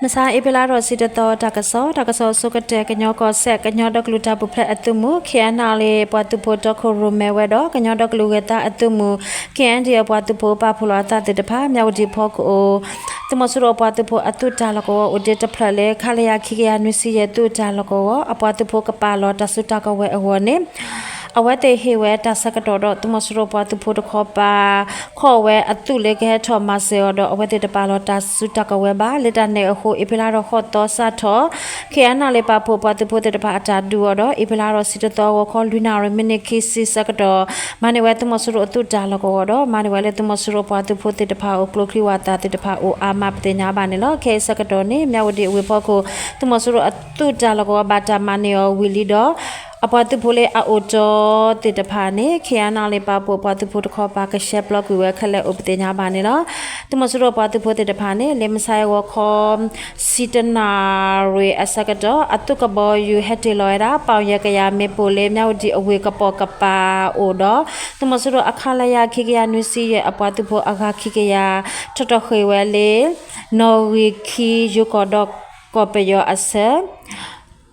မဆါအ့ဖြ့လါထီၣ်ဆံတသီ တၢ်ကစီၣ်, တၢ်ကစီၣ်အဆိကတၢၢ် ကညီကီၢ်စဲၣ် ကညီဒီကလုာ်တၢ်ပူၤဖျဲးအသုးမုၢ် ခ့ၣ်အဲၣ်နၣ်လ့ၣ် ပှၤသုးဖိတီခိၣ်ရိၣ်မဲဝဲဒီး ကညီဒီကလုာ်ဂဲၤသးအသုးမုၢ် ခ့ၣ်အဲၣ်ဒံၣ် အပှၤသုးဖိပာ်ဖှိၣ်လီၤအသးသ့ၣ်တဖၣ် မၠၣ်ဝတံၣ်ဖီခိၣ် သုးမီၤစိရိၤအပှၤသုးဖိအသုးတၢ်လီၢ်ကဝီၤအိၣ်တ့ၢ်တဖျၢၣ်လၢ ခလရ ခံကယၤနွံဆံယဲၢ် သုးတၢ်လီၢ်ကဝီၤ အပှၤသုးဖိကပာ်လီၤတၢ်စုတၢ်ကဝဲၤအဂီၢ်န့ၣ် အဝဲသ့ၣ်ဟ့ၣ်ဝဲတၢ်ဆၢကတီၢ်ဒီး သုးမီၤစိရိၤပှၤသုးဖိတခီပၤ ခိးဝဲအသုးလၢကဟဲထီၣ်မၤစၢၤအီၤဒီး အဝဲသ့ၣ်တပာ်လီၤတၢ်စုတၢ်ကဝဲၤဘၣ်. လၢတၢ်န့ၣ်အဃိ အ့ဖြ့လါထီၣ်ဃိးသီစးထီၣ် ခ့ၣ်အဲၣ်နၣ်လ့ၣ် ပာ်ဖှိၣ်ပှၤသုးဖိသ့ၣ်တဖၣ်အတၢ်ဒုးအီၤဒီး အ့ဖြ့လါထီၣ်ဆံတသီ ဂီၤခီလွံၢ်နၣ်ရံၣ် မံးနံးခံဆံဆၢကတီၢ် မၤန့ၢ်ဝဲသုးမီၤစိရိၤအသုးတၢ်လီၢ်ကဝီၤဒီး မၤန့ၢ်ဝဲလၢသုးမီၤစိရိၤပှၤသုးဖိသ့ၣ်တဖၣ်အအိၣ် ကျိချံဝးသးသ့ၣ်တဖၣ်အိၣ်အါမး ပသ့ၣ်ညါဘၣ်န့ၣ်လီၤ. ခဲအံၤဆၢကတီၢ်န့ၣ် မၠၣ်ဝတံၣ်အဝ့ၢ်ဖီခိၣ် သုးမီၤစိရိၤအသုးတၢ်လီၢ်ကဝီၤဘၣ်တၢ်မၤန့ၢ်အီၤဝံၤလံဒီး အပှၤသုးဖိလၢအအိၣ်တီသ့ၣ်တဖၣ်န့ၣ် ခ့ၣ်အဲၣ်နၣ်လ့ၣ် ပာ်ဖှိၣ်ပှၤသုးဖိတခီပၤ ကရှဲပျီကွံာ်ဝဲခဲလၢာ်အိၣ် ပသ့ၣ်ညါဘၣ်န့ၣ်လီၤ. သုးမီၤစိရိၤပှၤသုးဖိသ့ၣ်တဖၣ်န့ၣ် လၢမဆါအံၤဂီၤခီ ဆံတနၣ်ရံၣ်အဆၢကတီၢ် အသုးကဘီယူၤဟဲတ့ၢ်လီၤဝဲဒၣ် ပီၣ်ယဲၢ်ကယၤမ့ၣ်ပိၢ်လၢ မၠၣ်ဝတံၣ်အဝ့ၢ်ကပိာ်ကပၤအိၣ်ဒီး သုးမီၤစိရိၤအ ခလရ ခံကယၤနွံဆံယဲၢ် အပှၤသုးဖိအဂၤခံကယၤ ထီၣ်ထီၣ်ဃ့ၢ်ဝဲလၢ နီၣ်ဂံၢ်ခံယိၤကီၢ်ဒီးကီၢ်ပယီၤအဆၢ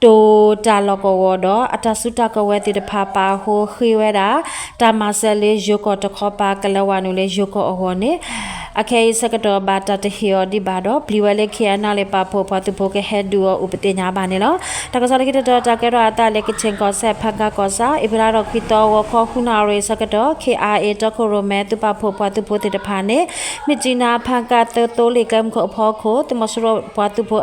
တိၤတၢ်လီၢ်ကဝီၤဒီး အတၢ်စုတၢ်ကဝဲၤသ့ၣ်တဖၣ်ပာ်အဃိ ဃ့ဝဲဒၣ် တၢ်မၤစၢၤလၢယိၤကီၢ်တခီပၤ ကလဲၤဝဲနုာ်လၢယိၤကီၢ်အဂီၢ်န့ၣ် အခဲအံၤဆၢကတီၢ်ဘၣ်တၢ်တဟ့ၣ်အီၤဒံးဘၣ်ဒီး ပျံၤဝဲလၢ ခ့ၣ်အဲၣ်နၣ်လ့ၣ် ပာ်ဖှိၣ်ပှၤသုးဖိကဟဲဒုးအီၤအိၣ် ပသ့ၣ်ညါဘၣ်န့ၣ်လီၤ. တၢ်ကစီၣ်လၢခံတတီၤ တၢ်ကဲထီၣ်အသးလၢ ကခၠ့ၣ်ကီၢ်စဲၣ် ဖၣ်ကၣ်ကီၢ်ဆၣ် အ့ဖြ့လါထီၣ်ခွံသီ ဂီၤခီဃုနၣ်ရံၣ်ဆၢကတီၢ် ခ့ၣ်အဲၣ်အ့ၣ် တီခိၣ်ရိၣ်မဲ သုးပာ်ဖှိၣ်ပှၤသုးဖိသ့ၣ်တဖၣ်န့ၣ် မ့ၢ်ကၠံနါ ဖၣ်ကၣ်သၢသိလ့ၣ်ကျဲမုၢ်ခိၣ်အဖီခိၣ် သုးမီၤစိရိၤပှၤသုးဖိ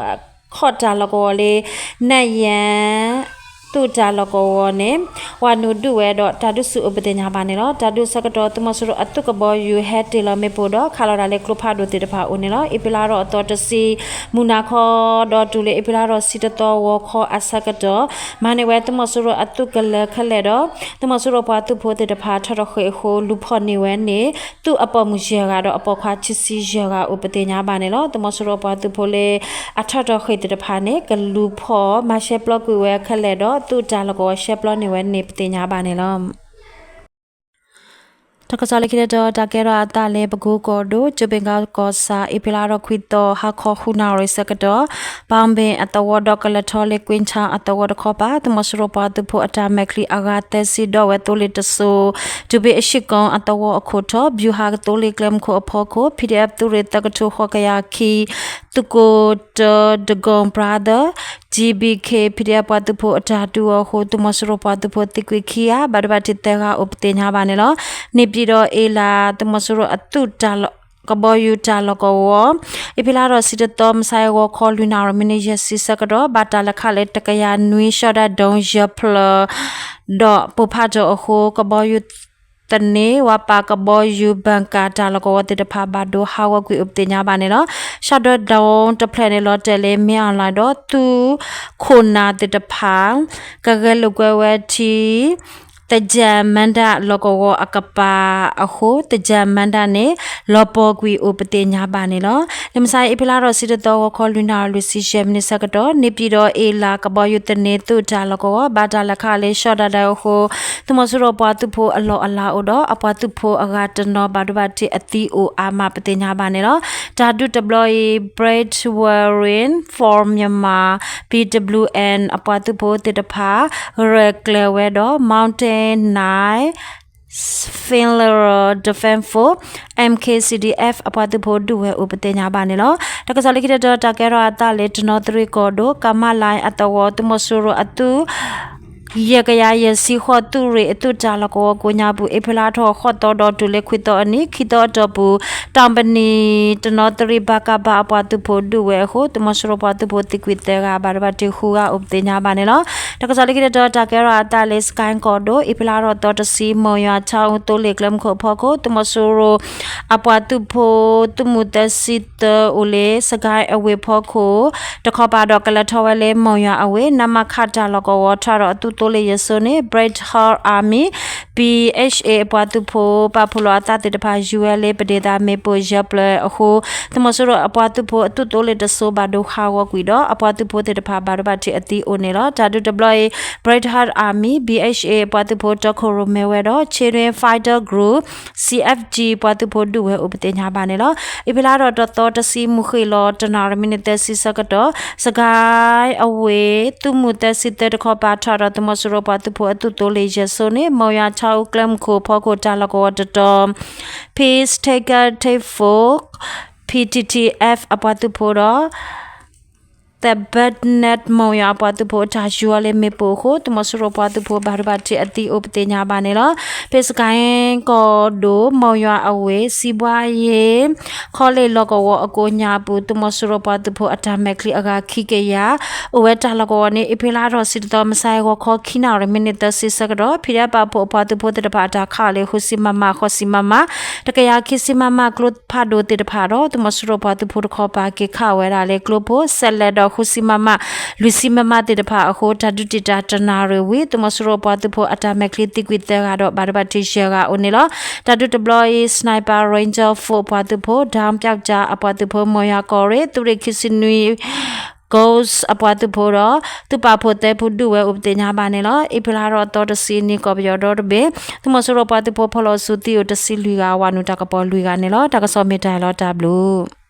ခီၣ်တၢ်လီၢ်ကဝီၤလၢ နၣ်ယၣ် သုးတၢ်လီၢ်ကဝီၤန့ၣ် ဝၤနုာ်ဒုးဝဲဒီး တၢ်ဒုးဆူၣ်အိၣ် ပသ့ၣ်ညါဘၣ်န့ၣ်လီၤ. တၢ်ဒုးဆၢကတီၢ် သုးမီၤစိရိၤအသုးကဘီယူၤဟဲတ့ၢ်လီၤမ့ၣ်ပိၢ်ဒီး ခးလီၤတၢ်လၢကျိဖးဒိၣ်သ့ၣ်တဖၣ်အအိၣ်န့ၣ်လီၤ. အ့ဖြ့လါထီၣ်အသီတဆံ မုၢ်နၤခီ ဒီးတုၤလၢအ့ဖြ့လါထီၣ်ဆံတသီ ဂီၤခီအဆၢကတီၢ် မၤန့ၢ်ဝဲသုးမီၤစိရိၤအသုးကလၢၤခဲလၢာ်ဒီး သုးမီၤစိရိၤပှၤသုးဖိသ့ၣ်တဖၣ် ထီၣ်ထီၣ်ဃ့ၢ်အဃိ လူၤဖီၣ်န့ၢ်ဝဲန့ၣ် သုးအပိာ်မုၣ်ယဲၢ်ဂၤဒီးအပိာ်ခွါခံဆံယဲၢ်ဂၤအိၣ် ပသ့ၣ်ညါဘၣ်န့ၣ်လီၤ. သုးမီၤစိရိၤပှၤသုးဖိလၢ အထီၣ်ထီၣ်ဃ့ၢ်သ့ၣ်တဖၣ်န့ၣ် ကလူၤဖီၣ်မၤရှဲပျီကွံာ်ဝဲခဲလၢာ်ဒီး သုးတၢ်လီၢ်ကဝီၤရှဲပျီန့ၢ်ဝဲန့ၣ် ပသ့ၣ်ညါဘၣ်န့ၣ်လီၤ. တၢ်ကစီၣ်လၢခံတတီၤ တၢ်ကဲထီၣ်အသးလၢ ပကိကီၢ်ဒိၣ် ကၠိဘ့ၣ်ကၣ်ကီၢ်ဆၣ် အ့ဖြ့လါထီၣ်ခွံသီ ဟါခီဃုနၣ်ရံၣ်ဆၢကတီၢ် ပၣ်ဘ့ၣ်အသဝီဒီးကလဲၤထီၣ်လၢ ကွ့ၣ်ထၣ်အသဝီတခီပၤ သုးမီၤစိရိၤပှၤသုးဖိအတၢ်မဲာ်ချံအဂၤသၢဆံ ဒီးဝဲသိလ့ၣ်တစိၤ တုၤဖဲအရှုၣ်ကိၣ်အသဝီအခိၣ်ထီၣ် ဘျူၤဟးသိလ့ၣ်ကျဲမုၢ်ခိၣ်အဖီခိၣ် ပီၣ်ဒီအ့ၣ်ဖ် သုးရ့ၣ်သၢကထိဃိးကယၤခံ သုးကိၢ်တၢ ဒဂုံ brother ကၠံဘံၣ်ခ့ၣ် ပီၣ်ဒီအ့ၣ်ဖ် ပှၤသုးဖိအတၢ်ဒုးအီၤအဃိ သုးမီၤစိရိၤပှၤသုးဖိသံကွံာ်ခံဂၤ ဘၣ်ဒိဘၣ်ထံးသၢဂၤအိၣ် ပသ့ၣ်ညါဘၣ်န့ၣ်လီၤ. န့ၣ်ပၠံၣ်ဒီးအ့လး သုးမီၤစိရိၤအသုးတၢ်လီၢ် ကဘီယူၤတၢ်လီၢ်ကဝီၤ အ့ဖြ့လါထီၣ်ဆံတသီ မုၢ်ဆါအံၤဂီၤခီ လွံၢ်နၣ်ရံၣ် မံးနံးယဲၢ်ဆံဆၢကတီၢ် ဘၣ်တၢ်လဲၤခးလၢတကယၤနွံ ရှီၣ်ဒၣ်ဒိၣ် ယဲၢ်ဖျၢၣ် ဒီးပိၢ်ဖးထီၣ်အဃိ ကဘီယူၤသန့ ဝၤပာ်ကဘီယူၤ ဘၣ်ကၣ်တၢ်လီၢ်ကဝီၤသ့ၣ်တဖၣ် ဘၣ်ဒိဟးဂီၤကွံာ်အိၣ် ပသ့ၣ်ညါဘၣ်န့ၣ်လီၤ. ရှီၣ်ဒၣ်ဒိၣ်တဖျၢၣ်န့ၣ် လီၤတဲာ်လၢ မင်းအောင်လှိုင် ဒီးသုးခိၣ်နၢ်သ့ၣ်တဖၣ် ကဂဲၤလိာ်ကွဲဝဲထံ သၢၣ်မၣ်ဒၣ်လီၢ်ကဝီၤအကပၤအဃိ သၢၣ်မၣ်ဒၣ်န့ၣ် လီၤပှီၢ်ကွံာ်အိၣ် ပသ့ၣ်ညါဘၣ်န့ၣ်လီၤ. လၢမုၢ်ဆါအံၤ အ့ဖြ့လါထီၣ်ဆံတသီ ဂီၤခီ လွံၢ်နၣ်ရံၣ် လွံၢ်ဆံယဲၢ်မံးနံးဆၢကတီၢ် န့ၣ်ပၠံၣ်ဒီးအ့လး ကဘီယူၤသန့ သုးတၢ်လီၢ်ကဝီၤ ဘၣ်တၢ်လဲၤခးလၢ ရှီၣ်ဒၣ်ဒိၣ်အဃိ သုးမီၤစိရိၤပှၤသုးဖိအလီၢ်အလၤအိၣ်ဒီး အပှၤသုးဖိအဂၤတနီၤ ဘၣ်ဒိဘၣ်ထံးအသံအိၣ်အါမး ပသ့ၣ်ညါဘၣ်န့ၣ်လီၤ. တၢ်ဒုးတဘျီအံၤ Brave Warrior for Myanmar BWM အပှၤသုးဖိသ့ၣ်တဖၣ် ရဲၣ်ကျဲၤဝဲဒီး Mountain Knight Federal Defense Force MKCDF အပှၤသုးဖိဒုးဝဲအိၣ် ပသ့ၣ်ညါဘၣ်န့ၣ်လီၤ. တၢ်ကစီၣ်လၢခံတတီၤ တၢ်ကဲထီၣ်အသးလၢ တနီသရံၣ်ကီၢ်ဒိၣ် ကမလၢ်အသဝီ သုးမီၤစိရိၤအသုး ယဲၢ်ကယၤယဲၢ်ဆံဃိး သုးရ့ၣ်အသုးတၢ်လီၢ်ကဝီၤကိးညါပူၤ အ့ဖြ့လါထီၣ်ဃိးသီ ဒီးတုၤလၢခွံသီအနံၤ ခံသီအတီၢ်ပူၤ တၢ်ပနံၣ် တနီသရံၣ် ပကဖ အပှၤသုးဖိဒုးဝဲအဃိ သုးမီၤစိရိၤပှၤသုးဖိသံကွံာ်သၢဂၤ ဘၣ်ဒိဘၣ်ထံးဃုဂၤအိၣ် ပသ့ၣ်ညါဘၣ်န့ၣ်လီၤ. တၢ်ကစီၣ်လၢခံတတီၤ တၢ်ကဲထီၣ်အသးလၢ စကဲၣ်ကီၢ်ဒိၣ် အ့ဖြ့လါထီၣ်သီတဆံ မုၢ်ယွၤဆါအူသိလ့ၣ်ကျဲမုၢ်ခိၣ်အဖီခိၣ် သုးမီၤစိရိၤ အပှၤသုးဖိ သုးမုၢ်သၢဆံသၢအိၣ်လၢ စကဲၣ်အဝ့ၢ်ဖီခိၣ် တခီပၤဒီး ကလဲၤထီၣ်ဝဲလၢ မုၢ်ယွၤအဝ့ၢ် နမခ တၢ်လီၢ်ကဝီၤ ထီၣ်ဒီးအသုးသိလ့ၣ်ယဲၢ်စိၤန့ၣ် Brave Heart Army BHA အပှၤသုးဖိ ပာ်ဖှိၣ်လီၤအသးသ့ၣ်တဖၣ် ယူၤဝဲလၢပဒ့ၣ်သးမ့ၣ်ပိၢ်ယဲၢ်ဖျၢၣ်အဃိ သုးမီၤစိရိၤအပှၤသုးဖိအသုးသိလ့ၣ်တစိၤဘၣ်ဒိဟးဂီၤကွံာ်ဒီး အပှၤသုးဖိသ့ၣ်တဖၣ်ဘၣ်ဒိဘၣ်ထံးအသံအိၣ်န့ၣ်လီၤ. တၢ်ဒုးတဘျီအံၤ British Army BHA အပှၤသုးဖိတီခိၣ်ရိၣ်မဲဝဲဒီး Karen Fighter Group CFG ပှၤသုးဖိဒုးဝဲအိၣ်ပသ့ၣ်ညါဘၣ်န့ၣ်လီၤ. အ့ဖြ့လါထီၣ်တသီတဆံမုၢ်ဃ့ၢ်လီၤ တနၣ်ရံၣ်မံးနံးသၢဆံဆၢကတီၢ် စကဲအဝ့ၢ် သုးမုၢ်သၢဆံသၢတခီပၤထီၣ်ဒီး သုးမီၤစိရိၤပှၤသုးဖိအသုးသိလ့ၣ်ယဲၢ်စိၤန့ၣ် မီၢ်ယွၤထီအူကျဲမုၢ်ခိၣ်ဖီခိၣ်တၢ်လီၢ်ကဝီၤတတီၤ Peace Taker Take Four PTTF အပှၤသုးဖိဒီး Thabannet မီၢ်ယွၤအပှၤသုးဖိအတၢ်ယူၤအီၤလၢမ့ၣ်ပိၢ်အဃိ သုးမီၤစိရိၤပှၤသုးဖိဘၣ်ဒိဘၣ်ထံးအသံအိၣ်ပသ့ၣ်ညါဘၣ်န့ၣ်လီၤ. ဖဲစကဲကီၢ်ဒိၣ် မီၢ်ယွၤအဝ့ၢ် စံးဘှါယ့ ခီလ့ၣ်လီၢ်ကဝီၤအကိးညါအပူၤ သုးမီၤစိရိၤပှၤသုးဖိအတၢ်မဲာ်ချံအဂၤခံကယၤ အိၣ်ဝဲတၢ်လီၢ်ကဝီၤန့ၣ် အ့ဖြ့လါထီၣ်တဆံတသီ မုၢ်ဆါဂီၤခီခံနၣ်ရံၣ်မံးနံးသၢဆံဆၢကတီၢ် PDF ပာ်ဖှိၣ်အပှၤသုးဖိသ့ၣ်တဖၣ်အတၢ်ခးအီၤလၢ ဃုဆံ MM ဃိးဆံ MM တကယၤခံဆံ MM ကျိဖးဒိၣ်သ့ၣ်တဖၣ်ဒီး သုးမီၤစိရိၤပှၤသုးဖိတခီပၤက့ၤခးဝဲဒၣ်လၢကျိဖိ စဲးလဲးဒီး ဃုဆံ MM လွံၢ်ဆံ MM သ့ၣ်တဖၣ်အဃိ တၢ်ဒုးတံာ်တာ်တနၣ်ရံၣ်ဝံၤ သုးမီၤစိရိၤပှၤသုးဖိအတၢ်မဲာ်ချံသံကွံာ်သၢဂၤဒီး ဘၣ်ဒိဘၣ်ထံးယဲၢ်ဂၤအိၣ်န့ၣ်လီၤ. တၢ်ဒုးတဘျီအံၤ Sniper Ranger Force အပှၤသုးဖိ ဒီပျီကၠါအပှၤသုးဖိ မီၢ်ယွၤကီၢ်ရ့ၣ် သုးရ့ၣ်ခံဆံနွံ Ghost အပှၤသုးဖိဒီး သုးပာ်ဖှိၣ်သၢဖုဒုးဝဲအိၣ်ပသ့ၣ်ညါဘၣ်န့ၣ်လီၤ. အ့ဖြ့လါထီၣ်သီတဆံနံၤ ကီၢ်ပယီၤဒီတဘ့ၣ် သုးမီၤစိရိၤပှၤသုးဖိဖီၣ်လီၤဆူသံအိၣ်တဆံလွံၢ်ဂၤ ဝးနုာ်တၢ်ကပီၤလွံၢ်ဂၤန့ၣ်လီၤ. တၢ်ကစီၣ်မ့ၢ်တၢ်အံၤလီၤ တၢ်ဘျုး